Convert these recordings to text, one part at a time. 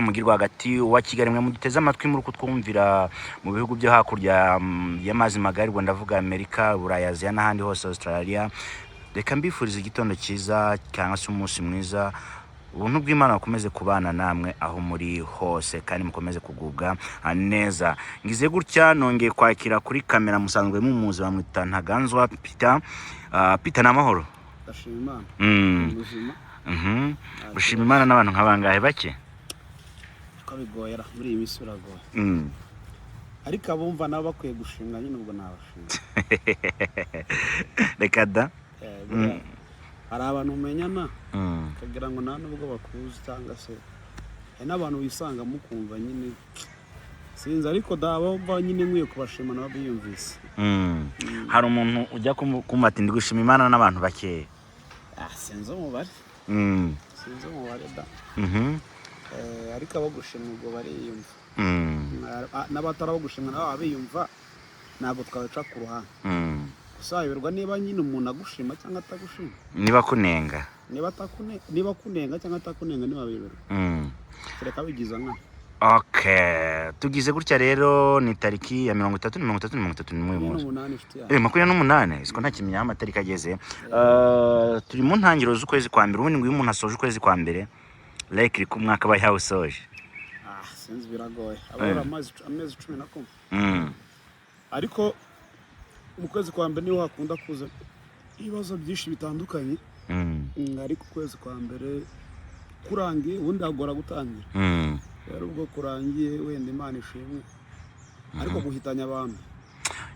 Mujyi rwagati wa Kigali, mwe muduteze amatwi muri kutwumvira mu bihugu byo hakurya y'amazi magari, ubwo ndavuga Amerika, Burayi, Aziya n'ahandi hose, Australia. Reka mbifurize igitondo cyiza cyangwa se umunsi mwiza. Ubuntu bw'Imana bukomeze kubana namwe aho muri hose kandi mukomeze kugubwa neza. Ngize gutya nongeye kwakira kuri kamera musanzwe mumuzi, bamwita Ntaganzwa Peter. Peter, ni amahoro? Ndashima Imana. Ubuzima. Gushima Imana n'abantu nka bangahe? Bake. Ko bigoyera muri iyi minsi, biragoye. Ariko abumva nabo bakwiye gushimwa nyine, ubwo nabashima. Reka da. Buriya hari abantu umenyana ukagira ngo nta nubwo bakuzi, cyangwa se hari n'abantu wisanga mukumva nyine, sinzi, ariko da bumva nyine nkwiye kubashima nabo biyumvise. Hari umuntu ujya kumva ati: "Ndi gushima Imana n'abantu bakeya." Ah, sinzi umubare. Sinzi umubare da. Ariko abo gushimwa ubwo bariyumva. N'abatari abo gushimwa nabo baba biyumva, ntabwo twabaca ku ruhande. Gusa wayoberwa niba nyine umuntu agushima cyangwa atagushima. Niba kunenga. Niba akunenga cyangwa atakunenga, ntiwabiyoberwa. Kereka bigize nkana. Okay, tugize gutya rero, ni tariki ya 30, ni 30, ni 31 uyu makumyabiri munsi. n'umunani, inshuti yanjye. 28, siko ntakimenya aho amatariki ageze. Turi mu ntangiriro z'ukwezi kwa mbere. Ubundi ngo iyo umuntu asoje ukwezi kwa mbere, like ku mwaka aba yawusoje. Ah, sinzi, biragoye, abura amezi 11. Ariko mu kwezi kwa mbere niho hakunda kuza ibibazo byinshi bitandukanye. Ariko ukwezi kwa mbere kurangiye, ubundi hagora gutangira. Rero ubwo kurangiye, wenda Imana ishimwe, ariko guhitanya abantu.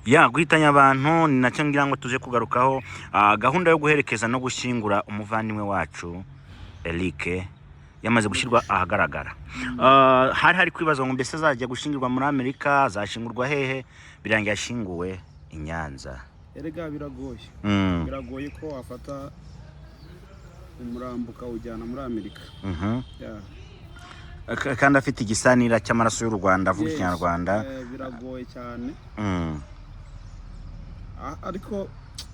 Ya, guhitanya abantu ni nacyo ngira ngo tuze kugarukaho. Gahunda yo guherekeza no gushyingura umuvandimwe wacu Eric yamaze gushyirwa ahagaragara. Hari kwibazwa ngo mbese azajya gushyingurwa muri Amerika, azashyingurwa hehe? Birangiye ashyinguwe i Nyanza. Erega biragoye. Biragoye ko wafata umurambo ukawujyana muri Amerika. Yeah. Kandi afite igisanira cy'amaraso y'u Rwanda, avuga Yes, Ikinyarwanda. Biragoye cyane. Ariko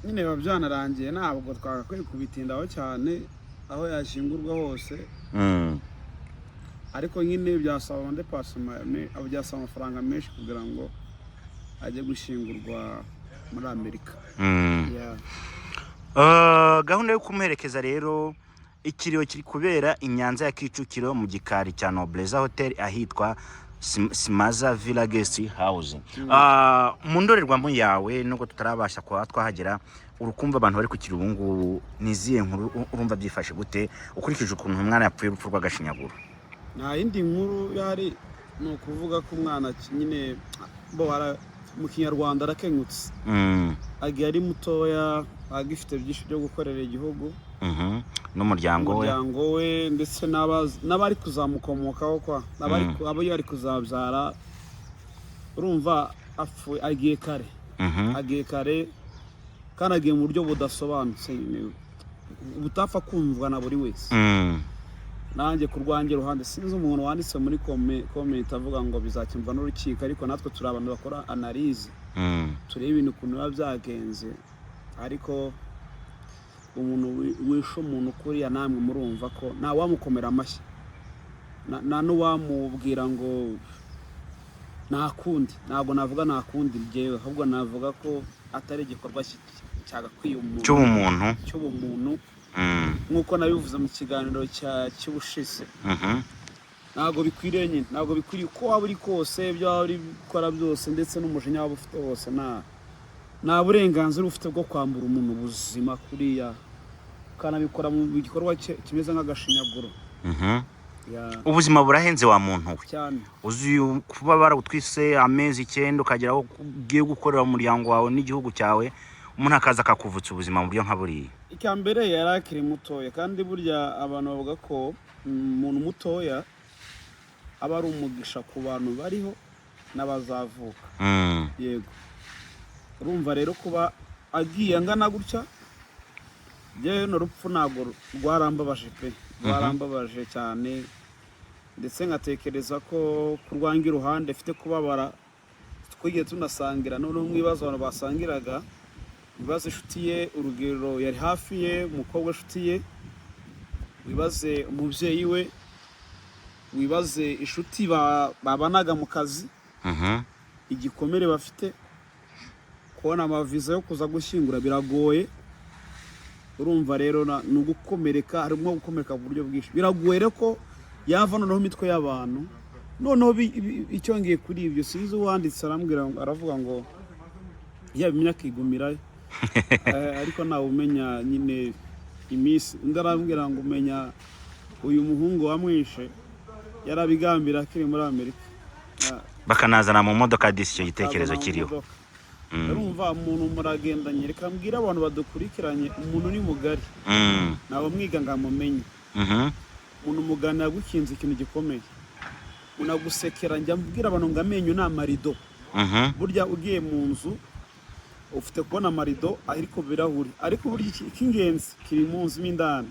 nyine biba byanarangiye, ntabwo twagakwiye kubitindaho cyane, aho yashyingurwa hose. Ariko nyine byasaba amadepasoma, byasaba amafaranga menshi kugira ngo ajye gushyingurwa muri Amerika. Yeah. Gahunda yo kumuherekeza rero, ikiriyo kiri kubera i Nyanza ya Kicukiro mu gikari cya Nobleza Hotel ahitwa Simaza Villa Guest House. Mu ndorerwamo yawe, nubwo tutarabasha kuba twahagera, urukumva abantu bari kukiri ubu ngubu, ni izihe nkuru? Urumva byifashe gute ukurikije ukuntu umwana yapfuye urupfu rw'agashinyaguro? Nta yindi nkuru yari, ni ukuvuga ko umwana nyine bo mu Kinyarwanda arakenyutse. Agiye ari mutoya, agifite byinshi byo gukorera igihugu. N'umuryango we. Umuryango we, ndetse n'abari kuzamukomokaho kwa n'abari abo yari kuzabyara. Urumva apfuye, agiye kare. Agiye kare kandi agiye mu buryo budasobanutse nyine, butapfa kumvwa na buri wese. Nanjye ku rwanjye ruhande, sinzi umuntu wanditse muri comment avuga ngo bizakemurwa n'urukiko, ariko natwe turi abantu bakora analyse, turebe ibintu ukuntu biba byagenze. Ariko umuntu wishe umuntu kuriya, namwe murumva ko nta wamukomera amashyi, nta n'uwamubwira ngo nta kundi. Ntabwo navuga nta kundi njyewe, ahubwo navuga ko atari igikorwa cyagakwiye umuntu cy'ubumuntu. Cy'ubumuntu. Nk'uko nabivuze mu kiganiro cy'ubushize, ntabwo bikwiriye nyine, ntabwo bikwiriye. Uko waba uri kose, ibyo waba uri gukora byose, ndetse n'umujinya waba ufite wose, nta burenganzira ufite bwo kwambura umuntu ubuzima kuriya, ukanabikora mu gikorwa kimeze nk'agashinyaguro. Ubuzima burahenze wa muntu we. Cyane. Uzi kuba baragutwise amezi 9, ukagera aho ugiye gukorera umuryango wawe n'igihugu cyawe, umuntu akaza akakuvutsa ubuzima mu buryo nka buriya? Icya mbere, yari akiri mutoya, kandi burya abantu bavuga ko umuntu mutoya aba ari umugisha ku bantu bariho n'abazavuka. Yego, urumva rero kuba agiye angana gutya, njyewe runo rupfu ntabwo rwarambabaje pe, rwarambabaje cyane, ndetse nkatekereza ko ku rwanjye iruhande mfite kubabara. Twigiye tunasangira, noneho mu ibibazo abantu basangiraga, ibibazo inshuti ye, urugero yari hafi ye, umukobwa inshuti ye, wibaze umubyeyi we. Wibaze inshuti babanaga mu kazi, igikomere bafite, kubona amaviza yo kuza gushyingura biragoye. Urumva rero ni ugukomereka, harimo gukomereka mu buryo bwinshi. Biragoye rero ko yava noneho imitwe y'abantu. Noneho icyongeye kuri ibyo, sinzi uwanditse arambwira aravuga ngo yabimenya akigumirayo. Ariko ntawe umenya nyine iminsi. Undi arambwira ngo umenya uyu muhungu wamwishe yarabigambira akiri muri Amerika. Bakanazana mu modoka disi icyo gitekerezo akazana mu kiriho. modoka. Urumva umuntu muragendanye, reka mbwire abantu badukurikiranye, umuntu ni mugari, ntabwo mwiga ngo amumenye. Umuntu muganira agukinze ikintu gikomeye, unagusekera. Njya mbwira abantu ngo amenyo ni amarido. Burya ugiye mu nzu ufite kubona amarido ari ku birahuri, ariko burya icy'ingenzi kiri mu nzu mo indani.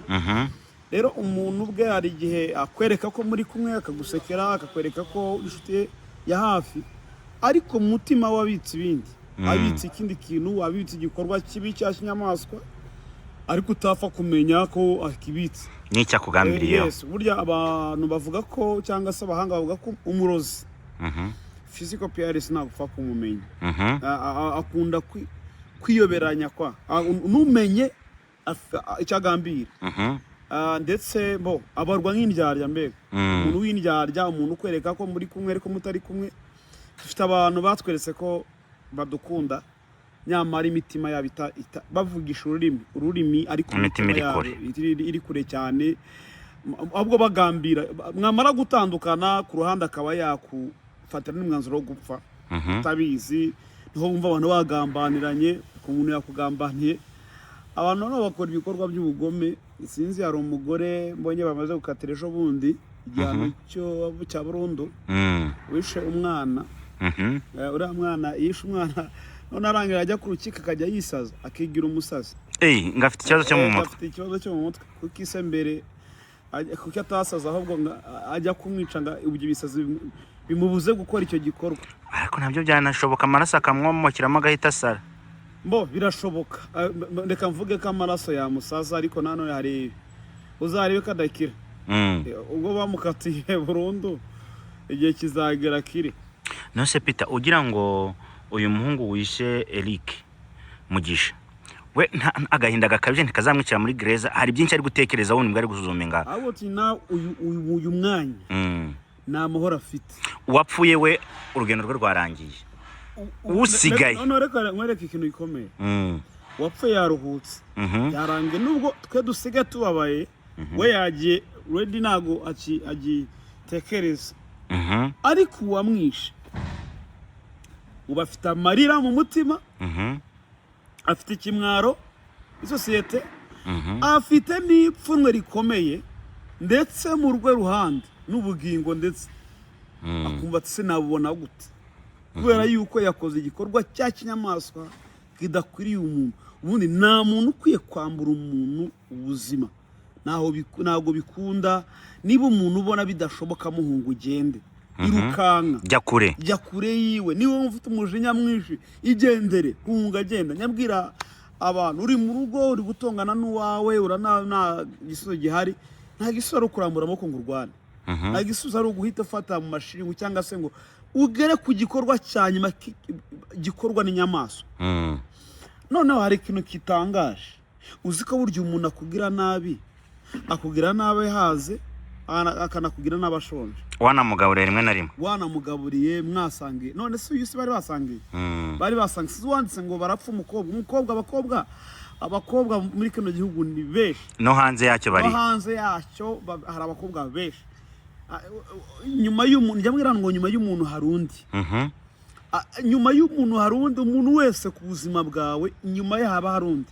Rero umuntu ubwe hari igihe akwereka ko muri kumwe, akagusekera, akakwereka ko inshuti ye ya hafi, ariko mu mutima we abitse ibindi, abitse ikindi kintu, abitse igikorwa kibi cya kinyamaswa, ariko utapfa kumenya ko akibitse. N'icyo akugambiriyeho. Yes, burya abantu bavuga ko, cyangwa se abahanga bavuga ko umurozi physical appearance ntabwo upfa kumumenya. Akunda kwiyoberanya kwa numenye icyo agambira. Ndetse bo abarwa nk'indyarya mbega. Umuntu w'indyarya, umuntu ukwereka ko muri kumwe ariko mutari kumwe. Dufite abantu batweretse ko badukunda, nyamara imitima yabo bavugisha ururimi ariko Imitima iri yabo kure. iri kure cyane. Ahubwo bagambira mwamara gutandukana ku ruhande akaba yakufatira n'umwanzuro wo gupfa utabizi. Niho wumva abantu bagambaniranye, ku muntu yakugambaniye. Abantu noneho bakora ibikorwa by'ubugome. Sinzi, hari umugore mbonye bamaze gukatira ejo bundi igihano cya burundu, wishe umwana. Uriya mwana yishe umwana, none arangira ajya ku rukiko akajya yisaza, akigira umusazi. Ey, ngo afite ikibazo cyo mu mutwe. Afite ikibazo cyo mu mutwe. Kuko ise mbere kuki atasaza, ahubwo ngo ajya kumwica ngo ibyo bisazi bimubuze gukora icyo gikorwa? Ariko nabyo byanashoboka, amaraso akamwomokeramo agahita asara. Mbo birashoboka. Reka mvuge ko amaraso yamusaza, ariko nanone hari uzarebe ko adakira. Ubwo bamukatiye burundu, igihe kizagera akire. Nose Peter, ugira ngo uyu muhungu wishe Eric Mugisha we agahinda gakabije ntikazamwicira muri gereza? Hari byinshi ari gutekereza wundi mbwa ari gusuzuma ingano. Ahubwo uti na uyu mwanya nta mahoro afite. Uwapfuye we urugendo rwe rwarangiye. Usigaye. Noneho reka nkwereke ikintu gikomeye. Uwapfuye yaruhutse, yarangiye, nubwo twe dusigaye tubabaye. We yagiye ready, ntabwo agitekereza. Ariko uwamwishe ubu afite amarira mu mutima, afite ikimwaro isosiyete, afite n'ipfunwe rikomeye, ndetse mu rwe ruhande n'ubugingo, ndetse akumva ati: "Sinabubona gute?" Kubera yuko yakoze igikorwa cya kinyamaswa kidakwiriye umuntu. Ubundi nta muntu ukwiye kwambura umuntu ubuzima. Ntabwo bikunda. Niba umuntu ubona bidashoboka, muhunga, ugende, irukanka. Jya kure. Jya kure yiwe. Niba wumva ufite umujinya mwinshi, igendere, hunga, agenda. Nyabwira abantu, uri mu rugo uri gutongana n'uwawe, urana nta gisubizo gihari. Nta gisubizo ari ukurambura amaboko ngo urwane. Nta gisubizo ari uguhita ufata mu mashingu cyangwa se ngo ugere ku gikorwa cya nyuma gikorwa n'inyamaswa. Noneho hari ikintu kitangaje. Uzi ko burya umuntu akugira nabi, akugira nabi haze, akanakugira nabi ashonje? Wanamugaburiye rimwe na rimwe. Wanamugaburiye, mwasangiye. None se uyu si bari basangiye? Bari basangiye. Si wanditse ngo barapfa umukobwa, umukobwa, abakobwa muri kino gihugu ni benshi. No hanze yacyo No bari. hanze yacyo hari abakobwa benshi. Nyuma y'umuntu, njya mbwira ngo nyuma y'umuntu hari undi. Nyuma y'umuntu hari undi. Umuntu wese ku buzima bwawe, nyuma ye haba hari undi.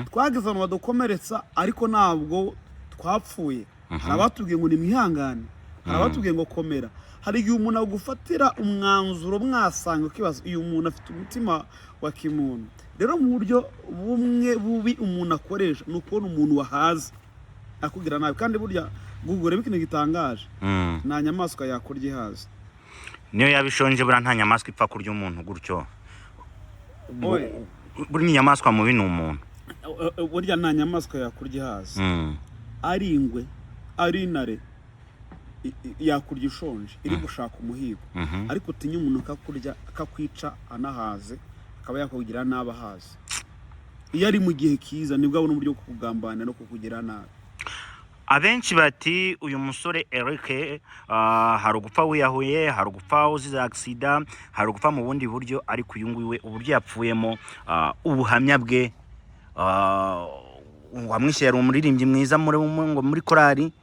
Twageze ahantu badukomeretsa, ariko ntabwo twapfuye. Hari abatubwiye ngo nimwihangane, hari abatubwiye ngo komera. Hari igihe umuntu agufatira umwanzuro mwasanga, ukibaza uyu muntu afite umutima wa kimuntu. Rero mu buryo bumwe bubi umuntu akoresha ni ukubona umuntu wahaze akubwira nabi. Kandi burya Google, reba ikintu gitangaje, nta nyamaswa yakurya ihaze. Niyo yaba ishonje, buriya nta nyamaswa ipfa kurya umuntu gutyo. Oye. Buriya inyamaswa mubi ni umuntu. Burya nta nyamaswa yakurya ihaze, ari ingwe, ari intare. Yakurya ushonje, iri gushaka umuhigo. Ariko utinye umuntu akakurya, akakwica anahaze, akaba yakugira nabi ahaze. Iyo ari mu gihe kiza, nibwo abona uburyo bwo kukugambanira no kukugira nabi. Abenshi bati uyu musore Eric, hari ugupfa wiyahuye, hari ugupfa uzize accident, hari ugupfa mu bundi buryo, ariko uyu nguyu we uburyo yapfuyemo, ubuhamya bwe, wamwishe yari umuririmbyi mwiza muri ngo muri korali.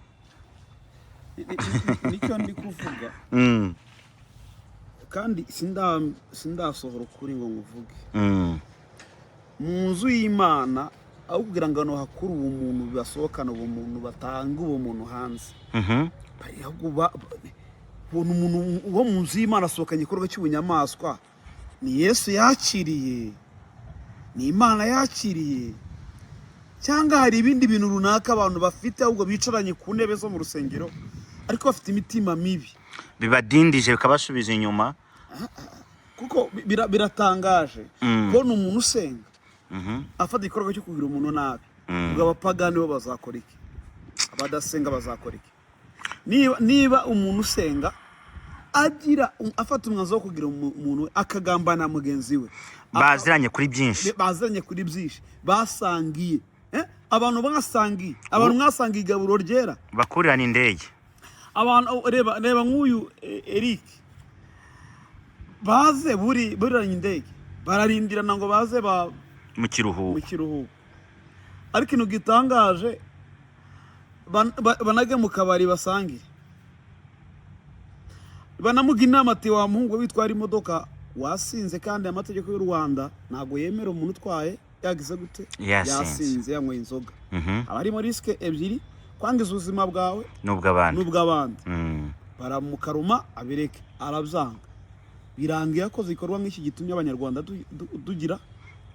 Nicyo ndi kuvuga. Kandi sindasohora ukuri ngo nkuvuge. Mu nzu y'Imana, aho kugira ngo ahantu hakure ubumuntu, basohokane ubumuntu, batange ubumuntu hanze, ahubwo ubona umuntu wo mu nzu y'Imana asohokanye igikorwa cy'ubunyamaswa. Ni Yesu yakiriye? Ni Imana yakiriye? Cyangwa hari ibindi bintu runaka abantu bafite, ahubwo bicaranye ku ntebe zo mu rusengero ariko bafite imitima mibi? Bibadindije, bikabasubiza inyuma. Kuko biratangaje kubona umuntu usenga afata igikorwa cyo kugira umuntu nabi. Ubwo abapagani bo bazakora iki? Abadasenga bazakora iki? Niba umuntu usenga agira afata umwanzuro wo kugira umuntu we, akagambana mugenzi we, Baziranye kuri byinshi. Baziranye kuri byinshi, basangiye, eh? Abantu basangiye, abantu mwasangiye igaburo ryera. Bakurirana indege. Abantu, reba nk'uyu Eric, baze buriranye indege, bararindirana ngo baze ba Mu mu kiruhuko. kiruhuko. Ariko ikintu gitangaje, banage mu kabari basangire, banamuga inama ati: "Wa muhungu we, witwara imodoka wasinze, kandi amategeko y'u Rwanda ntabwo yemera umuntu utwaye yagize gute?" Yasinze. Yasinze, yanyweye inzoga. Haba harimo risque ebyiri: kwangiza ubuzima bwawe N'ubw'abandi. n'ubw'abandi. Baramukaruma abireke, arabyanga. Birangiye akoze igikorwa nk'iki gitumye Abanyarwanda dugira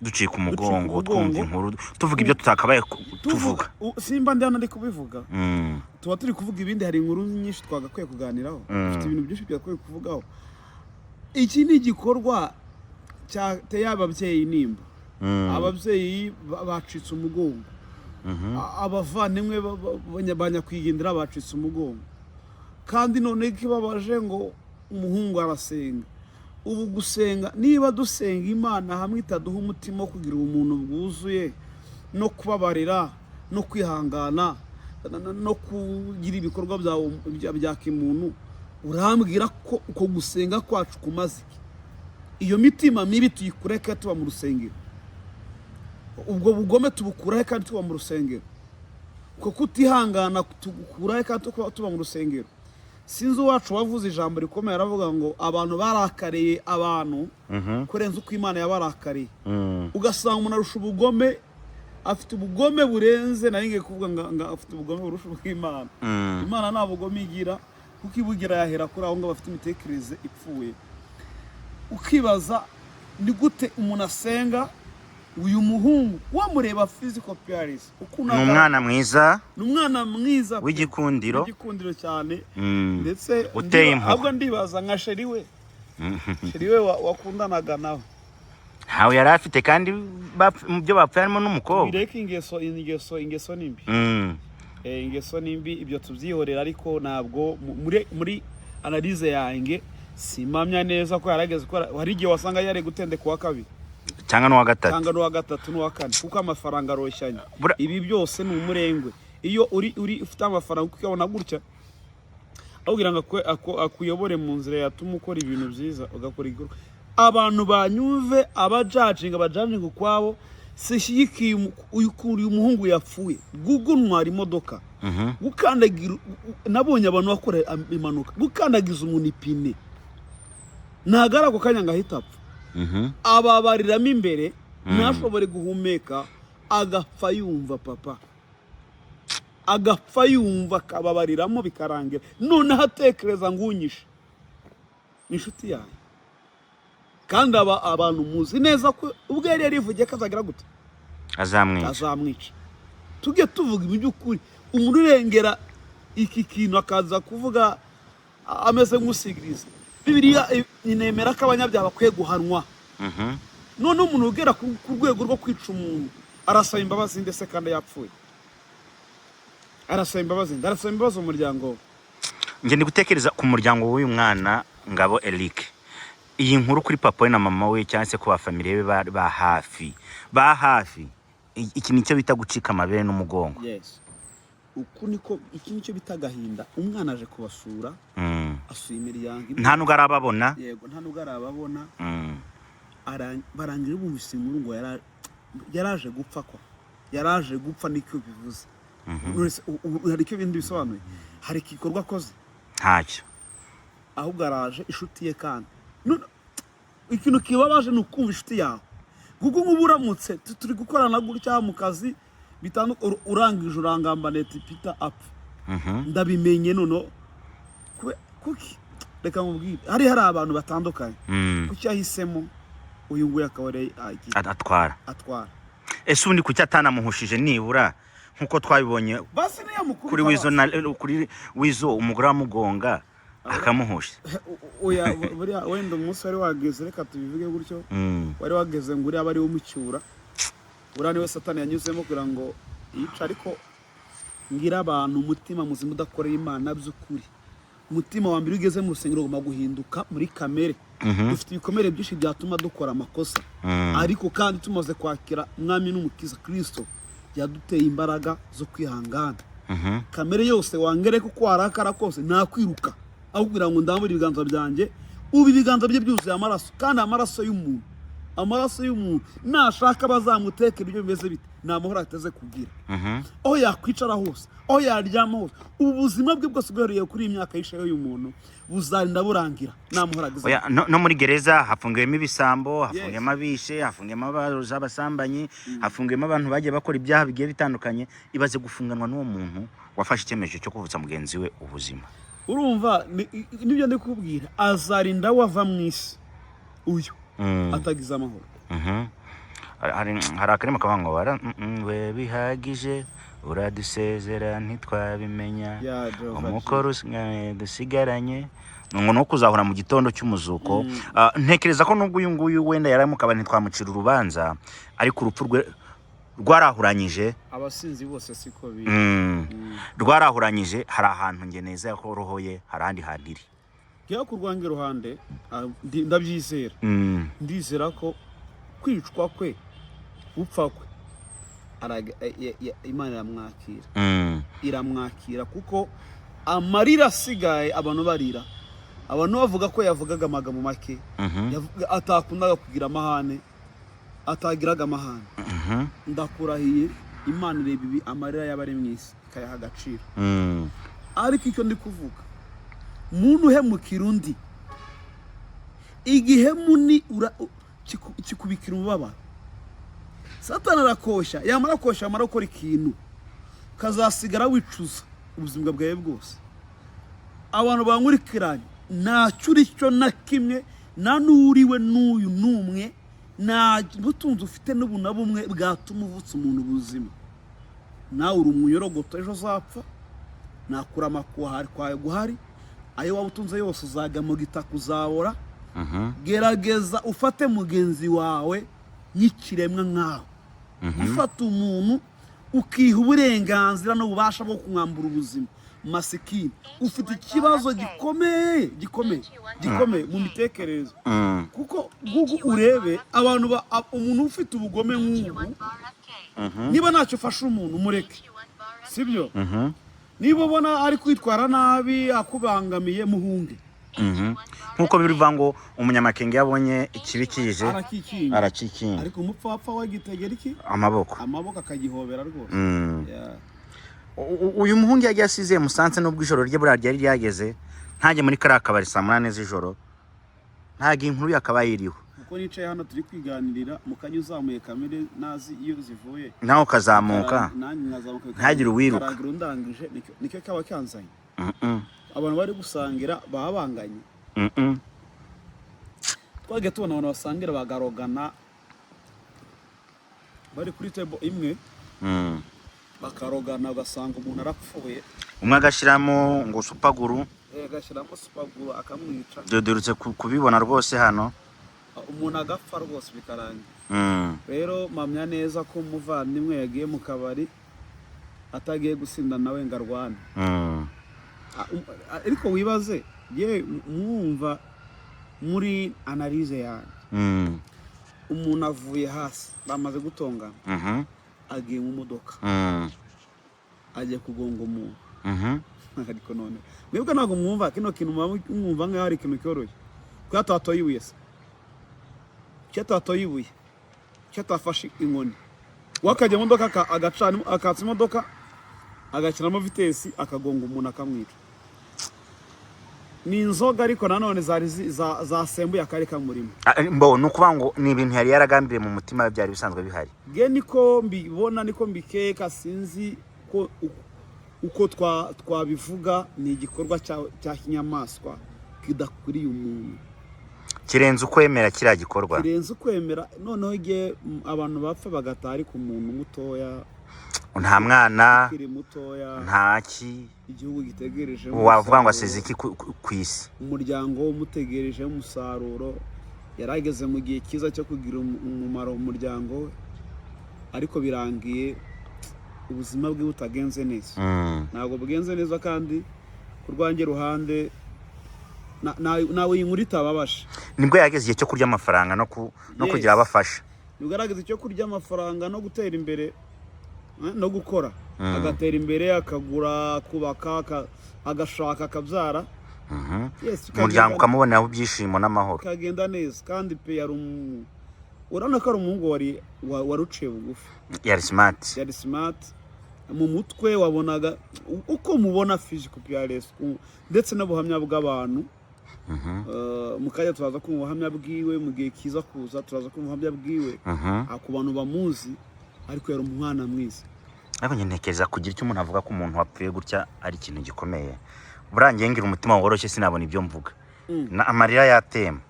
Ducika umugongo. Umugongo. Twumva inkuru, tuvuga ibyo tutakabaye tuvuga. Simba ndi hano ndi kubivuga, tuba turi kuvuga ibindi. Hari inkuru nyinshi twagakwiye kuganiraho. Dufite ibintu byinshi byakwiye kuvugaho. Iki ni igikorwa cyateye ababyeyi nimba ababyeyi bacitse umugongo. Abavandimwe ba nyakwigendera bacitse umugongo. Kandi none ikibabaje, ngo umuhungu arasenga. Ubu gusenga, niba dusenga Imana hamwe itaduha umutima wo kugira ubumuntu bwuzuye, no kubabarira, no kwihangana, no kugira ibikorwa bya kimuntu, urambwira ko uko gusenga kwacu kumaze iki? Iyo mitima mibi tuyikureke tuba mu rusengero? Ubwo bugome tubukurahe kandi tuba mu rusengero? Uko kutihangana tugukurahe kandi tuba mu rusengero? Sinzi uwacu wavuze ijambo rikomeye, aravuga ngo abantu barakariye abantu kurenza uko Imana yabarakariye. Ugasanga umuntu arusha ubugome, afite ubugome burenze, nari ngiye kuvuga ngo afite ubugome burusha ubw'Imana. Imana nta bugome igira, kuko ibugira yahera kuri abo ngabo bafite imitekerereze ipfuye. Ukibaza ni gute umuntu asenga. Uyu muhungu wamureba physical appearance, ukuntu Ni umwana mwiza. Ni umwana mwiza pe. W'igikundiro. W'igikundiro cyane. Ndetse Uteye impuhwe. Ahubwo ndibaza nka chéri we, chéri we wakundanaga nawe. Ntawe yari afite, kandi mu byo bapfuye harimo n'umukobwa. Bireke ingeso, ingeso ni mbi. Ingeso ni mbi, ibyo tubyihorera. Ariko ntabwo muri analyse yanjye simpamya neza ko yarageze, ko hari igihe wasanga yari gutendeka uwa kabiri. Cyangwa n'uwa gatatu. Cyangwa n'uwa gatatu n'uwa kane, kuko amafaranga aroshyanya. Ibi byose ni umurengwe. Iyo uri ufite amafaranga, ukabona gutya, aho kugira ngo akuyobore mu nzira yatuma ukora ibintu byiza, ugakora igikorwa. Abantu banyumve, abajajinga ukwabo. Sishyigikiye uyu muhungu yapfuye guguntwara imodoka, gukandagira. Nabonye abantu bakora impanuka, gukandagiza umuntu ipine, ntabwo ari ako kanya ngo ahita apfa. Ababariramo imbere, ntashobore guhumeka, agapfa yumva papa, agapfa yumva, akababariramo bikarangira. Noneho atekereza ngo unyishe ni inshuti yawe. Kandi aba abantu muzi neza ko ubwo yari yarivugiye ko azagira gute? Azamwica. Azamwica. Tujye tuvuga ibi by'ukuri. Umuntu urengera iki kintu akaza kuvuga ameze nk'usigiriza Bibiliya, inemera ko abanyabyaha bakwiye guhanwa. Noneho umuntu ugera ku rwego rwo kwica umuntu arasaba imbabazi, ndetse kandi yapfuye, arasaba imbabazi nde? Arasaba imbabazi umuryango we? Njye ndi gutekereza ku muryango w'uyu mwana Ngabo Eric. Iyi nkuru kuri papa we na mama we, cyangwa se ku bafamiliye be ba hafi, iki nicyo bita gucika amabere n'umugongo. Yes, uku niko, iki nicyo bita agahinda. Umwana aje kubasura, asuye imiryango imwe. Nta nubwo arababona. Yego, nta nubwo arababona. Barangije bumvise inkuru ngo yaraje gupfa, kwa yaraje gupfa nicyo bivuze. None se hari icyo bindi bisobanuye? Hari igikorwa akoze? Ntacyo. Ahubwo araje inshuti ye. Kandi none ikintu kibabaje ni ukumva inshuti yawe, kuko nk'ubu uramutse turi gukorana gutya mu kazi urangije urangambaniye ati Peter apfa, ndabimenye. Noneho kuki, reka nkubwire, hari abantu batandukanye. Kuki yahisemo uyu nguyu akaba ari agiye Atwara. Atwara. Ese ubundi kuki atanamuhushije nibura nk'uko twabibonye Basi niyo mukuru kuri Wizo, na kuri Wizo umugore amugonga akamuhusha? Oya, buriya wenda umunsi wari wageze, reka tubivuge gutyo, wari wageze ngo uriya aba ari we umucyura. Uriya niwe Satani yanyuzemo kugira ngo yice. Ariko ngira abantu umutima muzima udakorera Imana by'ukuri, umutima wa mbere, iyo ugeze mu rusengero ugomba guhinduka muri kamere. Dufite ibikomere byinshi byatuma dukora amakosa, ariko kandi tumaze kwakira Umwami n'Umukiza Kirisito, yaduteye imbaraga zo kwihangana. Kamere yose wangere, kuko warakara kose nakwiruka aho kugira ngo ndambure ibiganza byanjye. Ubu ibiganza bye byuzuye amaraso, kandi amaraso y'umuntu, amaraso y'umuntu nashaka bazamutekera ibyo bimeze bite, nta mahoro ateze kugira. Aho yakwicara hose, aho yaryama hose, ubu buzima bwe bwose bwahereye kuri iyi myaka yishayo y'umuntu buzarinda burangira nta mahoro agize. Oya, no muri gereza hafungiyemo ibisambo, hafungiyemo abishe, hafungiyemo abasambanyi, hafungiyemo abantu bagiye bakora ibyaha bigiye bitandukanye. Ibaze gufunganwa n'uwo muntu wafashe icyemezo cyo kuvutsa mugenzi we ubuzima. Urumva nibyo ndi kubwira, azarinda wava mu isi uyu atagize amahoro. Hari akarima kavuga ngo wara we bihagije, uradusezera ntitwabimenya. Ya Jehova. Umukoro dusigaranye ngo ni uwo kuzahura mu gitondo cy'umuzuko. Ah, ntekereza ko nubwo uyu nguyu wenda yari mu kabari ntitwamucira urubanza, ariko urupfu rwe rwarahuranyije. Abasinzi bose siko biri. Rwarahuranyije. Hari ahantu nge neza ko roho ye hari ahandi hantu iri. Njyewe ku rwange ruhande, ndabyizera. Ndizera ko kwicwa kwe, gupfa kwe, Imana iramwakira. Iramwakira kuko amarira asigaye abantu barira, abantu bavuga ko yavugaga amagambo make, atakundaga kugira amahane, atagiraga amahane. Ndakurahiye, Imana ireba ibi amarira y'abari mu isi ikayaha agaciro. Ariko icyo ndi kuvuga, muntu uhemukira undi, igihemu ni kikubikira umubabaro. Satani arakoshya, yamara koshya, yamara gukora ikintu, ukazasigara wicuza ubuzima bwawe bwose. Abantu bankurikiranye, ntacyo uri cyo na kimwe, nta n'uriwe n'uyu n'umwe, nta butunzi ufite n'ubu na bumwe bwatuma uvutsa umuntu ubuzima. Nawe uri umunyorogoto, ejo uzapfa. Nta kurama kwawe guhari. Ayo waba utunze yose uzajya mu gitaka, uzabora. Gerageza ufate mugenzi wawe nk'ikiremwa nkawe. Gufata umuntu ukiha uburenganzira n'ububasha bwo kumwambura ubuzima, masikini, ufite ikibazo gikomeye, gikomeye, gikomeye mu mitekerereze. Kuko Google urebe abantu umuntu ufite ubugome nk'ubu, niba ntacyo ufasha umuntu, umureke, sibyo? Niba ubona ari kwitwara nabi, akubangamiye, muhunge. Nk'uko bivuga ngo umunyamakenga iyo abonye ikibi kije arakikinga. Arakikinga. Ariko umupfapfa wagitegera iki? Amaboko. Amaboko, akagihobera rwose. Yeah. Uyu muhungu yagiye asize Musanze, nubwo ijoro rye buriya ryari ryageze, ntajye muri kariya kabari saa 8 z'ijoro, ntabwo iyi nkuru yakabaye iriho. Kuko nicaye hano turi kwiganirira, mu kanya uzamuye kamere nazi iyo zivuye, nawe ukazamuka. Nanjye nkazamuka. Ntihagire uwiruka. Karagira undangije, nicyo kaba kanzanye. Abantu bari gusangira baba banganye. Twagiye tubona abantu basangira bagarogana bari kuri table imwe, bakarogana, ugasanga umuntu arapfuye. Umwe agashyiramo ngo super glue. Agashyiramo super glue akamwica. Duherutse kubibona rwose hano. Umuntu agapfa rwose bikarangira. Rero mpamya neza ko umuvandimwe yagiye mu kabari atagiye gusinda nawe ngo arwane. Ariko wibaze, ye mwumva muri analyse yanjye, umuntu avuye hasi, bamaze gutongana, agiye mu modoka, agiye kugonga umuntu. Ariko none mwebwe ntabwo mwumva kino kintu, muba mwumva nk'aho ari ikintu cyoroshye. Kuko atatoye ibuye se, kuki atatoye ibuye? Kuki atafashe inkoni? We akajya mu modoka, agacana, akatsa imodoka, agashyiramo vitesse, akagonga umuntu, akamwica. Ni inzoga, ariko nanone zari zasembuye akari kamurimo. Ah, mbo ni ukuvuga ngo ni ibintu yari yaragambiriye mu mutima we, byari bisanzwe bihari. Bwe niko mbibona, niko mbikeka. Sinzi ko uko twabivuga, ni igikorwa cya kinyamaswa kidakwiriye umuntu. Kirenze ukwemera kiriya gikorwa. Kirenze ukwemera. Noneho igihe abantu bapfa bagataha, ariko umuntu mutoya, Nta mwana, ukiri mutoya, nta ki. Igihugu gitegereje Wavuga ngo asize iki ku isi? Umuryango umutegerejeho umusaruro. Yari ageze mu gihe cyiza cyo kugira umumaro mu muryango we, ariko birangiye ubuzima bwe butagenze neza. Ntabwo bugenze neza, kandi ku rwanjye ruhande nawe iyi nkuru itababaje. Nibwo yageze igihe cyo kurya amafaranga no kugira abafasha. Nibwo yarageze icyo kurya amafaranga no gutera imbere, no gukora, agatera imbere, akagura, akubaka, agashaka, akabyara. Yes, Umuryango ukamuboneraho ibyishimo n'amahoro. Bikagenda neza. Kandi pe yari urabona ko ari umuhungu wari uciye bugufi. Yari smart. Yari smart mu mutwe, wabonaga uko mubona physical appearance, ndetse n'ubuhamya bw'abantu. Mu kanya turaza kumva ubuhamya bwiwe, mu gihe kiza kuza turaza kumva ubuhamya bwiwe. Ku bantu bamuzi, ariko yari umwana mwiza. Ariko njye ntekereza kugira icyo umuntu avuga ko umuntu wapfuye gutya ari ikintu gikomeye. Burangiye ngira umutima woroshye, sinabona ibyo mvuga. Amarira yatemba.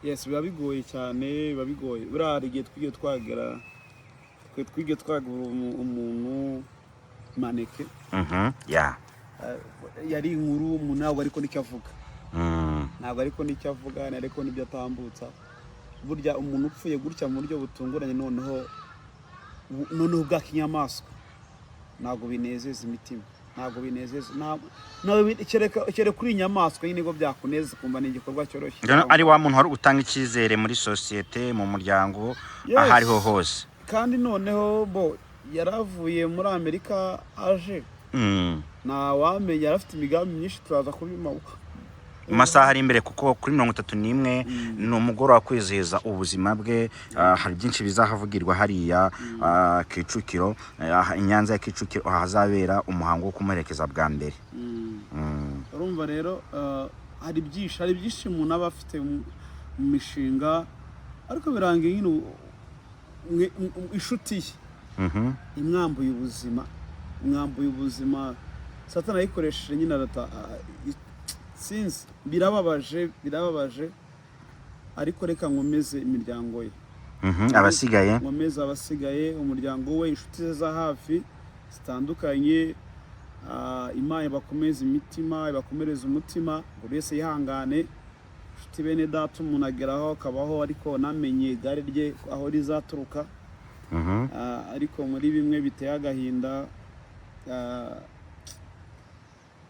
Yes, biba bigoye cyane, biba bigoye. Buriya hari igihe twigiye twagera, twe twigiye twagura umuntu maneke. Ya. Yari inkuru, umuntu ntabwo ariko nicyo avuga. Ntabwo ariko nicyo avuga, ariko nibyo atambutsa. Burya umuntu upfuye gutya mu buryo butunguranye, noneho bwa kinyamaswa, ntabwo binezeza imitima, ntabwo binezeza. Kereka kuri inyamaswa nyine nibwo byakuneza, ukumva ni igikorwa cyoroshye. Rero ari wa muntu wari utanga icyizere muri sosiyete, mu muryango, aho ariho hose. Kandi noneho bo yaravuye muri Amerika aje, ntawamenya, yari afite imigambi myinshi, turaza kubima. Mu masaha ari imbere, kuko kuri 31 ni umugoroba kwizihiza ubuzima bwe. Hari byinshi bizahavugirwa hariya Kicukiro, i Nyanza ya Kicukiro, ahazabera umuhango wo kumuherekeza bwa mbere. Urumva rero, hari byinshi umuntu aba afite mu mishinga, ariko birangiye nyine inshuti ye imwambuye ubuzima, imwambuye ubuzima. Satani ayikoresheje nyine arata. Sinzi, birababaje, birababaje, ariko reka nkomeze imiryango ye. Abasigaye. Nkomeze abasigaye, umuryango we, inshuti ze za hafi zitandukanye. Imana ibakomeze imitima, ibakomereze umutima, buri wese yihangane. Inshuti, bene data, umuntu ageraho akabaho, ariko namenye igare rye aho rizaturuka. Ariko muri bimwe biteye agahinda,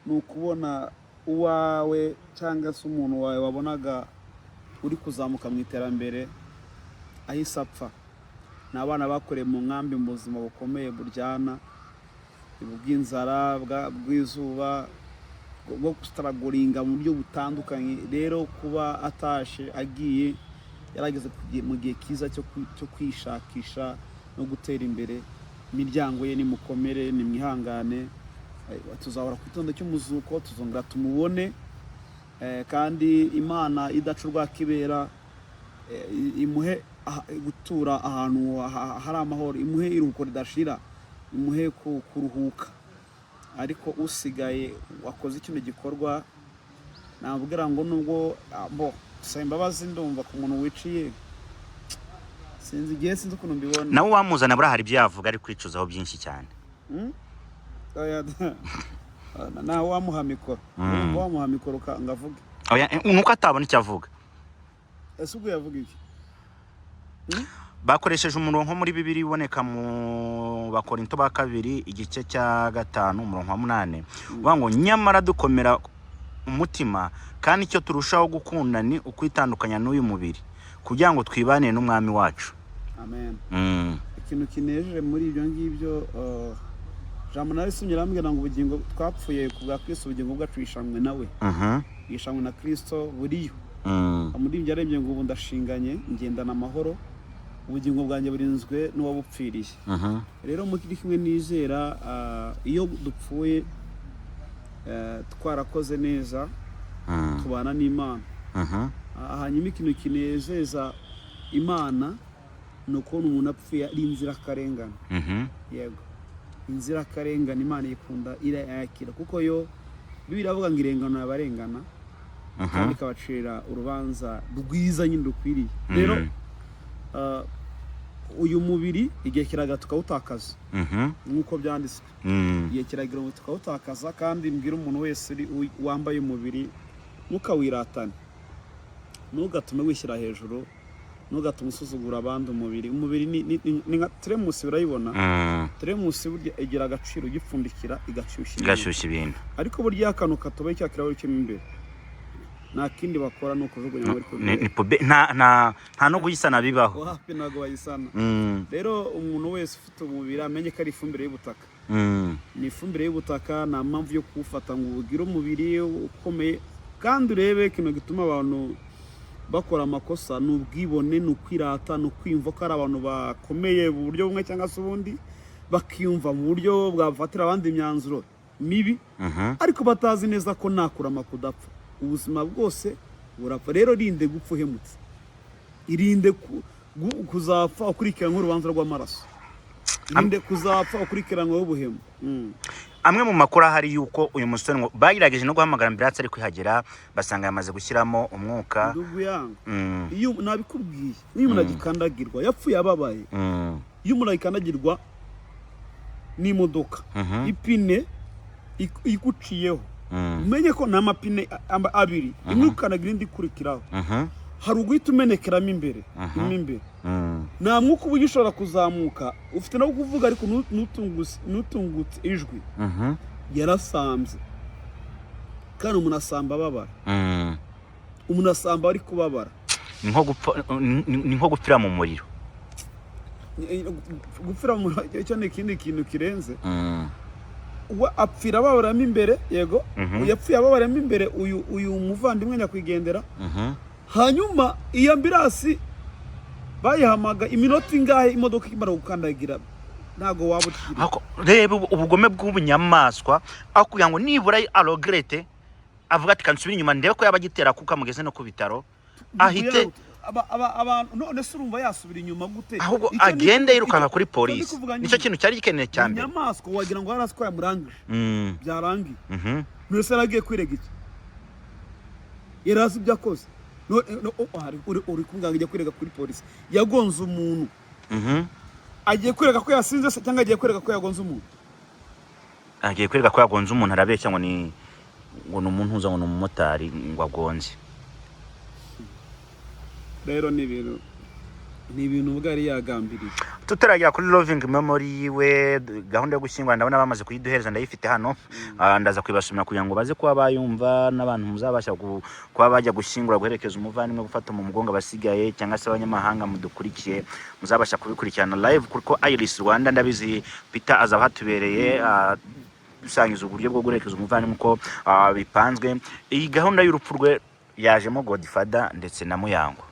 ni ukubona uwawe cyangwa se umuntu wawe wabonaga uri kuzamuka mu iterambere ahise apfa. Ni abana bakoreye mu nkambi mu buzima bukomeye, buryana, bw'inzara, bw'izuba, bwo gustrugglinga mu buryo butandukanye. Rero kuba atashe agiye, yarageze mu gihe cyiza cyo kwishakisha no gutera imbere. Imiryango ye nimukomere, nimwihangane. Tuzahora ku gitondo cy'umuzuko, tuzongera tumubone. Kandi Imana idaca urwa kibera, imuhe gutura ahantu hari amahoro, imuhe iruhuko ridashira, imuhe kuruhuka. Ariko usigaye wakoze kino gikorwa, nabwira ngo nubwo bo gusaba imbabazi, ndumva ku muntu wiciye, sinzi igihe, sinzi ukuntu mbibona. Nawe wamuzana, buriya hari ibyo yavuga ari kwicuzaho byinshi cyane. Oya, nawe wamuha mikoro, urumva wamuha mikoro ngo avuge? Oya, nuko atabona icyo avuga. Ese ubwo yavuga iki? Bakoresheje umurongo muri Bibiri iboneka mu Bakorinto ba kabiri, igice cya 5, umurongo wa 8, uvuga ngo: "Nyamara dukomera umutima, kandi icyo turushaho gukunda ni ukwitandukanya n'uyu mubiri kugira ngo twibanire n'Umwami wacu." Amen. Ikintu kinejeje muri ibyo ngibyo, jambo narisomye arambwira ngo ubugingo twapfuye ku bwa Kristo, ubugingo bwacu bwishamwe nawe, bwishamwe na Kristo buriyo. Umuririmbyi yarebye ngo ubu ndashinganye, ngendana amahoro, ubugingo bwanjye burinzwe n'uwabupfiriye. Rero muri kimwe nizera, iyo dupfuye twarakoze neza, tubana n'Imana. Hanyuma ikintu kinezeza Imana ni ukubona umuntu apfuye ari inzirakarengane. Yego, inzirakarengane Imana ikunda, irayakira, kuko yo Bibiliya iravuga ngo irenganura abarengana kandi ikabacira urubanza rwiza nyine rukwiriye. Rero uyu mubiri igihe kiraga tukawutakaza, nk'uko byanditswe, igihe kiragira ngo tukawutakaza. Kandi mbwira umuntu wese wambaye umubiri, ntukawiratane, ntugatume wishyira hejuru, ntugatume usuzugura abandi. Umubiri ni nka teremusi, urayibona? Teremusi burya igira agaciro ugipfundikira igashyushya ibintu. Igashyushya ibintu. Ariko burya iyo akantu katobaye cya kirahuri kirimo imbere, nta kindi bakora ni ukujugunya muri Ni nta no kuyisana bibaho. Wapi, ntabwo bayisana. Rero umuntu wese ufite umubiri amenye ko ari ifumbire y'ubutaka. Ni ifumbire y'ubutaka, nta mpamvu yo kuwufata ngo ugire umubiri ukomeye. Kandi urebe ikintu gituma abantu bakora amakosa ni ubwibone, ni ukwirata, ni ukwiyumva ko ari abantu bakomeye mu buryo bumwe cyangwa se ubundi, bakiyumva mu buryo bwafatira abandi imyanzuro mibi, ariko batazi neza ko nta kurama kudapfa, ubuzima bwose burapfa. Rero rinde gupfa uhemutse, irinde kuzapfa ukurikiranyweho urubanza rw'amaraso, irinde kuzapfa ukurikiranyweho ubuhemu. Amwe mu makuru ahari yuko uyu musore ngo bagerageje no guhamagara ambulance, ariko ihagera basanga yamaze gushyiramo umwuka. Ndugu yangu, iyo nabikubwiye, niyo umuntu agikandagirwa yapfuye ababaye. Iyo umuntu agikandagirwa n'imodoka, ipine iguciyeho, umenye ko ni amapine abiri, imwe ukandagira indi ikurikiraho, hari uguhita umenekeramo imbere, mo imbere. Nta mwuka uba ugishobora kuzamuka, ufite no kuvuga ariko ntutungutse ijwi. Yarasambye, kandi umuntu asamba ababara. Umuntu asamba ari kubabara. Ni nko gupfa, ni nko gupfira mu muriro. Gupfira mu icyo ni ikindi kintu kirenze. We apfira ababaramo imbere, yego. Yapfuye ababaramo imbere, uyu muvandimwe nyakwigendera. Hanyuma iyo ambulance bayihamaga iminota ingahe imodoka imara gukandagira? Ntabwo waba ukiri. Reba ubugome bw'ubunyamaswa, aho kugira ngo nibura aregrette, avuga ati: "Kansubire inyuma ndebe ko yaba agitera kuko amugeze no ku bitaro," ahite Abantu none se urumva yasubira inyuma gute? Ahubwo Icyo agende yirukanka kuri icyo ndi polisi. kuvuga Nicyo nyine, kintu cyari gikeneye cya mbere. Inyamaswa, wagira ngo yari azi ko yamurangije. Byarangiye. None se yaragiye kwirega iki? Yari azi ibyo akoze. Oh, uri kumubwira ngo ajya kwirega kuri polisi, yagonze umuntu. Agiye kwereka ko yasinze se, cyangwa agiye kwereka ko yagonze umuntu? Agiye kwereka ko yagonze umuntu. Arabeshya ngo ni umuntu uza, ngo ni umumotari ngo agonze. Rero ni ibintu ubwo yari yagambiriye. Tutaragera kuri loving memory yiwe, gahunda yo gushyingura ndabona bamaze kuyiduhereza, ndayifite hano. Ndaza kuyibasomera kugira ngo baze kuba bayumva n'abantu muzabasha kuba bajya gushyingura, guherekeza umuvandimwe, gufata mu mugongo abasigaye, cyangwa se abanyamahanga mudukurikiye muzabasha kubikurikirana live, kuko Iris Rwanda ndabizi Peter azaba hatubereye, dusangiza uburyo bwo guherekeza umuvandimwe uko bipanzwe. Iyi gahunda y'urupfu rwe yajemo Godfather ndetse na Muyango.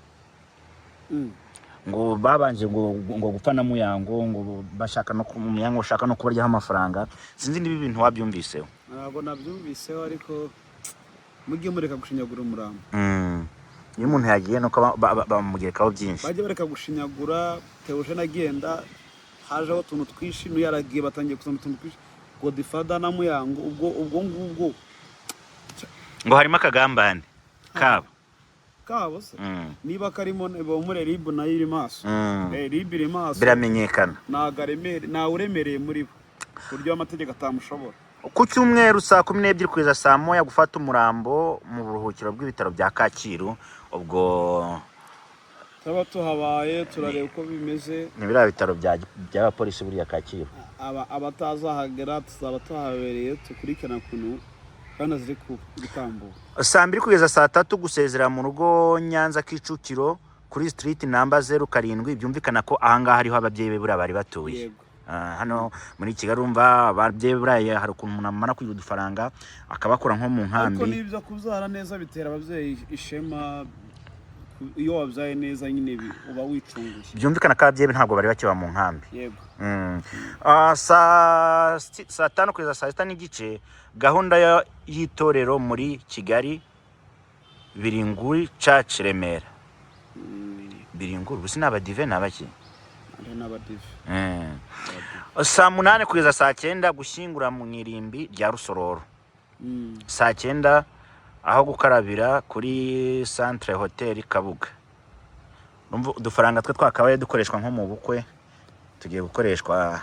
Ngo babanje ngo gupfa na Muyango, ngo bashaka no Muyango bashaka no kubaryaho amafaranga. Sinzi niba ibintu wabyumviseho. Ntabwo nabyumviseho, ariko mujye mureka gushinyagura umurambo. Iyo umuntu yagiye nuko bamugerekaho byinshi. Bajye bareka gushinyagura. Theogene agenda hajeho utuntu twinshi, n'uyu yaragiye batangiye kuzana utuntu twinshi, Godfather na Muyango, ubwo ngubwo. Ngo harimo akagambane kabo. Kabo se? Niba karimo bomure, RIB nayo iri maso. RIB iri maso. Biramenyekana. Ntago aremere, ntawe uremereye muri bo ku buryo amategeko atamushobora. Ku cyumweru saa 12 kugeza saa 1 gufata umurambo mu buruhukiro bw'ibitaro bya Kacyiru, ubwo Turaba tuhabaye, turareba uko bimeze. Ni biriya bitaro by'abapolisi buriya Kacyiru. Abatazahagera tuzaba tuhabereye, tukurikirana ukuntu gahunda ziri gutambuka. Saa 2 kugeza saa 3, gusezera mu rugo Nyanza Kicukiro kuri street number 07. Byumvikana ko ahangaha hariho ababyeyi be buriya bari batuye. Yego. Ah, hano muri Kigali, urumva ababyeyi buriya hari ukuntu umuntu amara kugira udufaranga akabakura nko mu Ariko nkambi. n'ibyo kubyara neza bitera ababyeyi ishema. Iyo wabyaye neza nyine uba wicunguye. Byumvikana ko ababyeyi be ntabwo bari bakiba mu nkambi. Yego. Ah, saa 5 kugeza saa 6:30, gahunda y'itorero muri Kigali, Biringuri Church, Remera. Biringuri ubu si n'abadive ni abaki? Ari n'abadive. Saa 8 kugeza saa 9, gushyingura mu irimbi rya Rusororo. Saa 9, aho gukarabira kuri Centre Hotel Kabuga. Urumva udufaranga twe twakabaye dukoreshwa nko mu bukwe tugiye gukoreshwa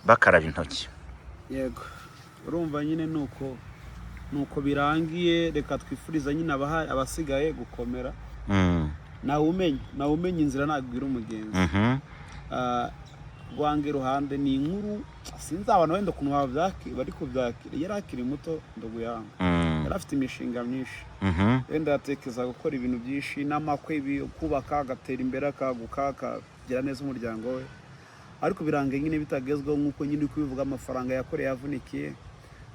bakaraba intoki. Yego, urumva nyine nuko birangiye. Reka twifuriza nyine abasigaye gukomera. Nawe umenya inzira ntabwira umugenzi. Ah, rwange iruhande ni inkuru, sinzi abantu wenda ukuntu bari kubyakira. Yari akiri muto, nduguyanga. Yari afite imishinga myinshi. Wenda yatekereza gukora ibintu byinshi n'amakwe, kubaka, agatera imbere, akaguka, akagira neza umuryango we, ariko biranga nyine bitagezweho nk'uko nyine uri kubivuga. Amafaranga yakoreye avunikiye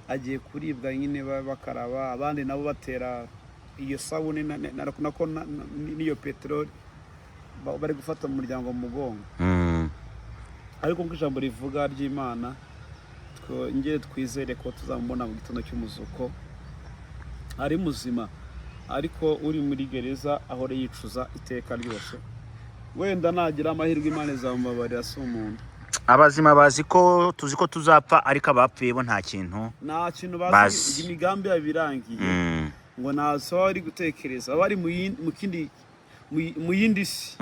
agiye kuribwa nyine bakaraba, abandi nabo batera iyo sabune nako n'iyo peteroli, bari gufata umuryango mu mugongo. Ariko nk'uko ijambo rivuga ry'Imana, twongere twizere ko tuzamubona mu gitondo cy'umuzuko ari muzima. Ariko uri muri gereza ahora yicuza iteka ryose. Wenda nagira amahirwe Imana izamubabarira, si umuntu. Abazima bazi ko tuzi ko tuzapfa, ariko abapfuye bo nta kintu nta kintu bazi. Bazi. Imigambi yabo irangiye. Ngo ntazo baba bari gutekereza, baba bari mu kindi mu yindi si.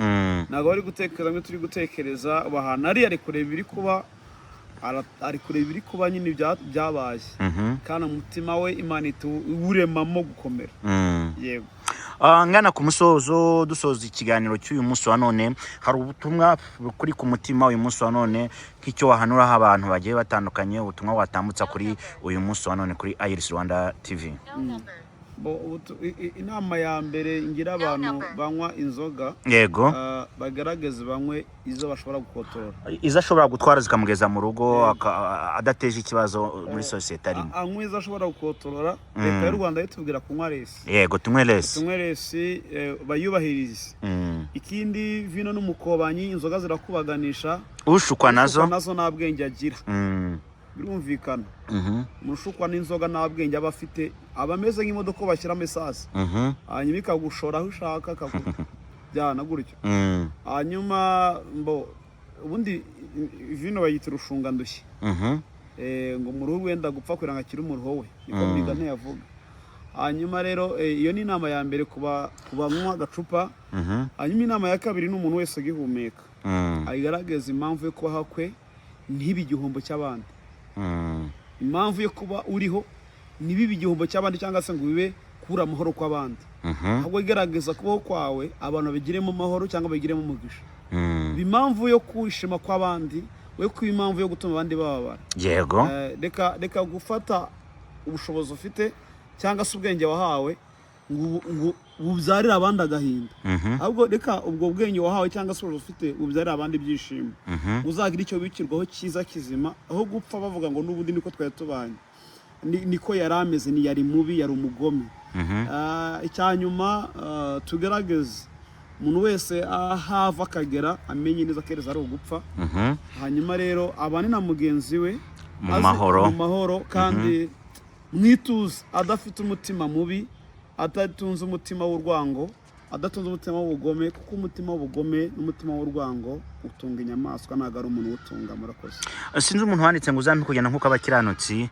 Ntabwo bari gutekereza ngo turi gutekereza. Ahantu ari kureba ibiri kuba, ari kureba ibiri kuba nyine byabaye. Kandi umutima we Imana iwuremamo gukomera. Yego. Ah, ngana ku musozo, dusoza ikiganiro cy'uyu munsi wa none, hari ubutumwa kuri ku mutima uyu munsi wa none, nk'icyo wahanuraho abantu bagiye batandukanye, ubutumwa watambutsa kuri uyu munsi wa none kuri Iris Rwanda TV? Inama ya mbere ngira abantu banywa inzoga, bagerageze banywe izo bashobora gukotora. Izo ashobora gutwara zikamugeza mu rugo adateje ikibazo muri sosiyete arimo. Anywe izo ashobora gukotorora. Leta y'u Rwanda itubwira kunywa less. Yego, tunywe less. Tunywe less, bayubahirize. Ikindi, vino n'umukobanyi, inzoga zirakubaganisha. Ushukwa nazo. Ushukwa nazo nta bwenge agira. Birumvikana. Umuntu ushukwa n'inzoga nta bwenge aba afite, aba ameze nk'imodoka bashyiramo essence, hanyuma ikagushora aho ushaka, akakujyana gutyo. Hanyuma mbo ubundi vino bayita urushungandushyi. Ngo umuruhu wenda gupfa kugira ngo akire umuruho we, niko migani yavuga. Hanyuma rero iyo ni inama ya mbere ku banywa agacupa. Hanyuma inama ya kabiri ni umuntu wese agihumeka ayigaragaza impamvu yo kubaho kwe ntibe igihombo cy'abandi. Impamvu yo kuba uriho ntibibe igihombo cy'abandi, cyangwa se ngo bibe kubura amahoro kw'abandi. Ahubwo igaragaza kubaho kwawe abantu babigiremo amahoro cyangwa babigiremo umugisha. Impamvu yo kwishima kw'abandi, we kuba impamvu yo gutuma abandi bababara. Reka gufata ubushobozi ufite cyangwa se ubwenge wahawe ngo bubyarire abandi agahinda. Ahubwo reka ubwo bwenge wahawe cyangwa se ubushobozi ufite bubyarire abandi ibyishimo. Uzagira icyo wibikirwaho cyiza kizima, aho gupfa bavuga ngo n'ubundi niko twari tubanye, niko yari ameze, ni yari mubi, yari umugome. Ah, icya nyuma, tugerageze umuntu wese aho ava akagera amenye neza ko ari ugupfa. Hanyuma rero abane na mugenzi we Mu mahoro. Mu mahoro kandi mwituze, adafite umutima mubi, adatunze umutima w'urwango, adatunze umutima w'ubugome, kuko umutima w'ubugome n'umutima w'urwango utunga inyamaswa, ntabwo ari umuntu uwutunga. Murakoze. Sinzi umuntu wanditse ngo uzampe kugenda nk'uko abakiranutsi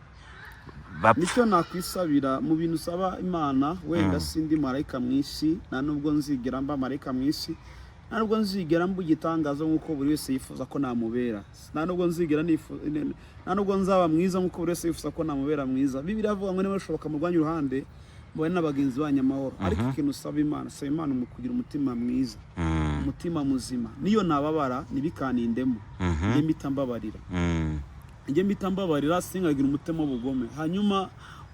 bapfa. Nicyo nakwisabira mu bintu usaba Imana. Wenda sindi marayika mu isi, nta nubwo nzigera mba marayika mu isi, nta nubwo nzigera mba igitangaza nk'uko buri wese yifuza ko namubera, nta nubwo nzigera nta nubwo nzaba mwiza nk'uko buri wese yifuza ko namubera mwiza. Bibiliya avuga ngo niba bishoboka murwanye uruhande Mubane na bagenzi banyu amahoro. Ariko ikintu usaba Imana, saba Imana mu kugira umutima mwiza, umutima muzima. Niyo nababara ntibikanindemo, njye mpita mbabarira. Njye mpita mbabarira, sinkagira umutima w'ubugome. Hanyuma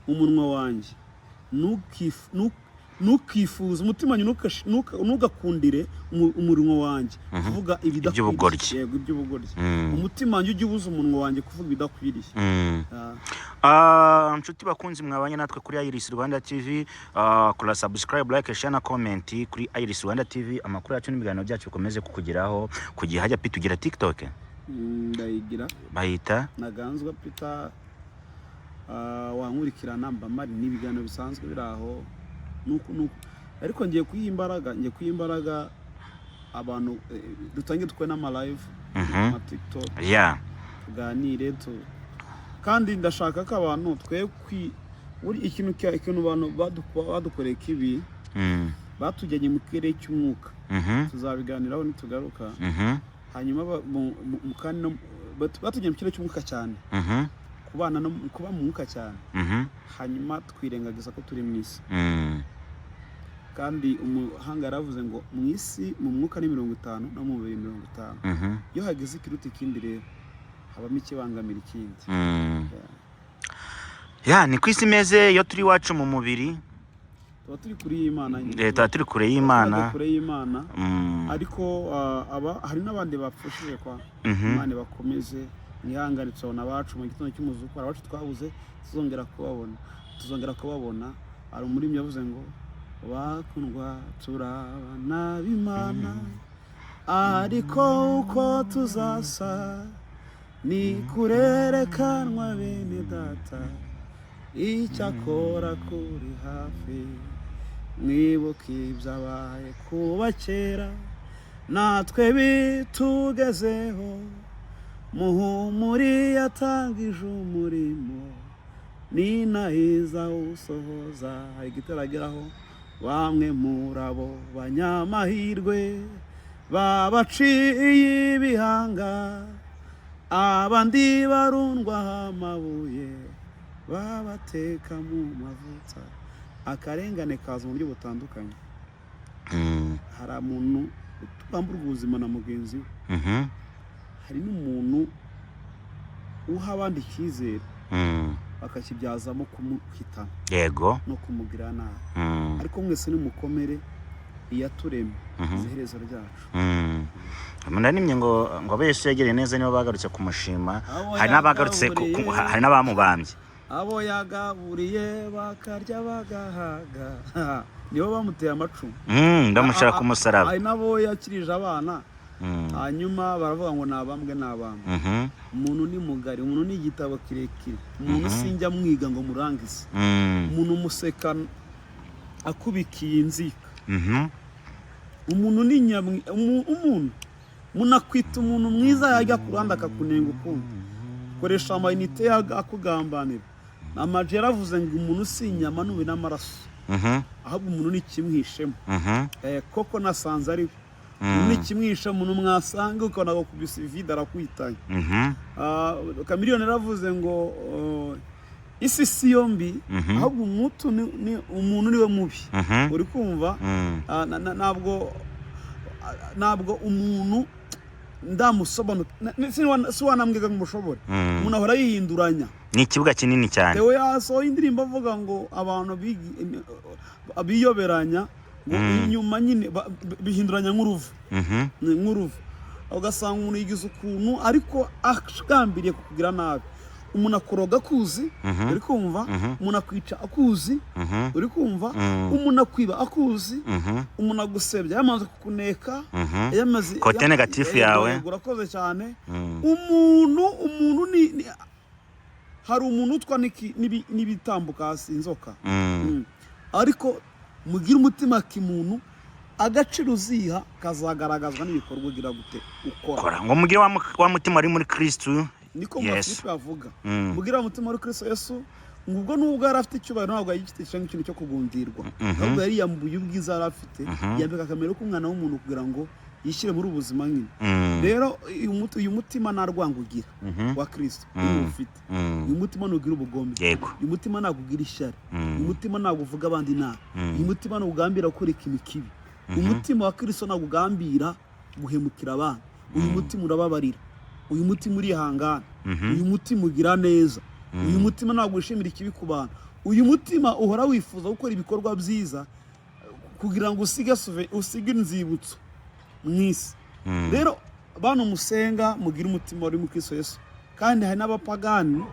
umunwa wanjye ntukifuze, umutima wanjye ntugakundire umunwa wanjye kuvuga ibidakwiriye. Iby'ubugoryi. Yego, iby'ubugoryi. Umutima wanjye ujye ubuza umunwa wanjye kuvuga ibidakwiriye. Ah. Ah, nshuti bakunzi mwabanye natwe kuri Iris Rwanda TV, kora subscribe, like, share na comment kuri Iris Rwanda TV. Amakuru yacu n'ibiganiro byacu bikomeze kukugeraho ku gihe. Hajya tugira TikTok? Ndayigira. Bayita? Ntaganzwa Peter. Wankurikirana mba mari n'ibiganiro bisanzwe biri aho. Nuko nuko, ariko ngiye kuyiha imbaraga abantu, dutange dukore n'ama live, ama TikTok, tuganire kandi ndashaka ko abantu twe kwi buri ikintu ikintu abantu badukoreye kibi, batujyanye mu kirere cy'umwuka. Tuzabiganiraho nitugaruka. Hanyuma kandi batujyanye mu kirere cy'umwuka cyane, kubana no kuba mu mwuka cyane, hanyuma twirengagiza ko turi mu isi. Kandi umuhanga yaravuze ngo mu isi mu mwuka ni 50, no mu mubiri 50. Iyo hagize ikiruta ikindi rero habamo ikibangamira ikindi. Yeah. Ya, ni ku isi imeze iyo turi iwacu mu mubiri. Tuba turi kure y'Imana nyine. Tuba turi kure y'Imana. Tuba kure y'Imana. Ariko aba hari n'abandi bapfushije kwa Imana bakomeze mwihangane. Tuzabona abacu mu gitondo cy'umuzuko. Hari abacu twabuze, tuzongera kubabona, tuzongera kubabona. Hari umuririmbyi yavuze ngo: "Bakundwa, turabana b'Imana, ariko uko tuzasa ni kurerekanwa. Bene data, icyakora kuri hafi, mwibuke ibyabaye kuba kera, natwe bitugezeho. Muhumuri yatangije umurimo, ni nahiza usohoza." Hari igitero ageraho: "Bamwe muri abo banyamahirwe babaciye ibihanga, abandi barundwaho amabuye, babateka mu mavuta." Akarengane kaza mu buryo butandukanye. Hari umuntu wamburwa ubuzima na mugenzi we. Hari n'umuntu uha abandi icyizere, bakakibyazamo kumuhitana no kumugira nabi. Ariko mwese nimukomere, iyaturemye izi iherezo ryacu. Ndarimye ngo abe Yesu yegereye neza nibo bagarutse kumushima. Abo Hari n'abagarutse yagaburiye. hari n'abamubambye. Abo yagaburiye bakarya bagahaga nibo bamuteye amacumu. Bamushyira ku musaraba. Hari n'abo yakirije abana, hanyuma baravuga ngo ni abambwe, ni abambwe. Umuntu ni mugari, umuntu ni igitabo kirekire. Umuntu sinjya mwiga ngo murangize. Umuntu museka akubikiye inzika. Umuntu ni nyamwi umuntu munakwita umuntu mwiza, yajya ku ruhande akakunenga ukundi, koresha amayinite akugambanira. Amaji yaravuze ngo umuntu si inyama n'umubiri n'amaraso, ahubwo umuntu ni ikimwishemo. Koko nasanze ari we. Umuntu ni ikimwishe. Umuntu mwasanga ukabona agakubise ivide, arakwitanye. Chameleone yaravuze ngo isi si yo mbi, ahubwo umutu ni umuntu niwe mubi. Uri kumva? Ntabwo umuntu ndamusobanukira, si wanambwira ngo umushobore. Umuntu ahora yihinduranya. Ni ikibuga kinini cyane. Theo yasohoye indirimbo avuga ngo abantu biyoberanya ngo inyuma nyine bihinduranya nk'uruvu. Ni nk'uruvu, ugasanga umuntu yigize ukuntu ariko agambiriye kukugira nabi. Umuntu akoroga akuzi. Uri kumva? Umuntu akwica akuzi. Uri kumva? Umuntu akwiba akuzi. Umuntu agusebya yamaze kukuneka, yamaze Côté négatif yawe. Yego, urakoze cyane. Umuntu ni hari umuntu utwa n'ibitambuka hasi, inzoka. Ariko mugire umutima kimuntu. Agaciro uziha kazagaragazwa n'ibikorwa ugira gute ukora. Kora ngo mugire wa mutima wari muri Kristu Niko mu Yesu. Bafilipi bavuga: mugire wa mutima wari Kristo Yesu, ngo ubwo nubwo yari afite icyubahiro, ntabwo yagifite nk'ikintu cyo kugundirwa, ahubwo yari yambuye ubwiza yari afite, yambika akamero k'umwana w'umuntu kugira ngo Yishyire muri ubu buzima nyine. Rero uyu mutima nta rwango ugira wa Kirisito iyo ufite. Uyu mutima ntugira ubugome. Uyu mutima ntabwo ugira ishyari. Uyu mutima ntabwo uvuga abandi nabi. Uyu mutima ntabwo ugambira gukora ikintu kibi. Umutima wa Kirisito ntabwo ugambira guhemukira abandi. Uyu mutima urababarira. Uyu mutima urihangana. Uyu mutima ugira neza. Uyu mutima ntabwo wishimira ikibi ku bantu. Uyu mutima uhora wifuza gukora ibikorwa byiza kugira ngo usige inzibutso mu isi. Rero bantu musenga, mugire umutima uri mu Kristo Yesu. Kandi hari n'abapagani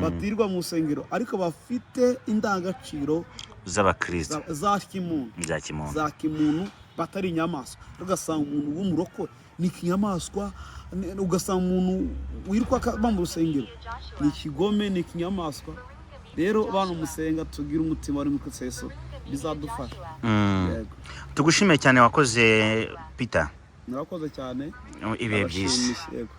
batirwa mu rusengero ariko bafite indangagaciro z'abakristo za kimuntu. Za kimuntu. Za kimuntu, batari inyamaswa. Ugasanga umuntu w'umurokore ni ikinyamaswa, ugasanga umuntu wirirwa aba mu rusengero ni ikigome, ni ikinyamaswa. Rero bantu musenga, tugire umutima uri mu Kristo Yesu, bizadufasha. Yego. Tugushimiye cyane, wakoze, Peter. Murakoze cyane. Ibihe byiza. Ndabashimiye, yego.